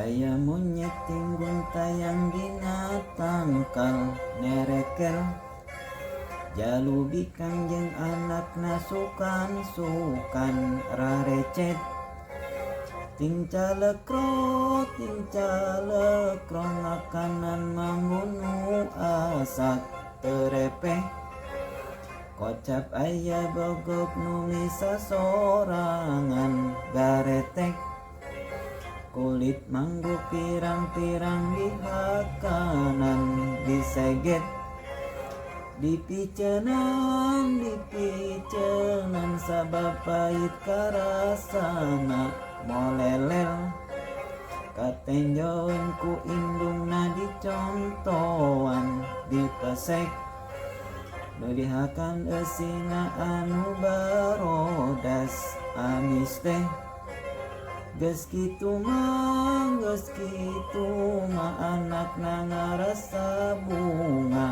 Aya monyet tingguntayang dina tangkal nerekel. Jalu bikang jeung anakna sukan-sukan rarecet. Ting calekro ting calekro ngakanan mangunu asak terepeh. Kocap aya bogok nuli sasorangan garetek. Kulit manggu pirang-pirang dihakanan diseget. Dipicenan dipicenan sabab pait karasana molelel. Katenjoeun ku indungna dicontoan dipesek. Nu dihakan eusina anu barodas amis teh. Geus kitu mah geus kitu mah anakna ngarasa bungah.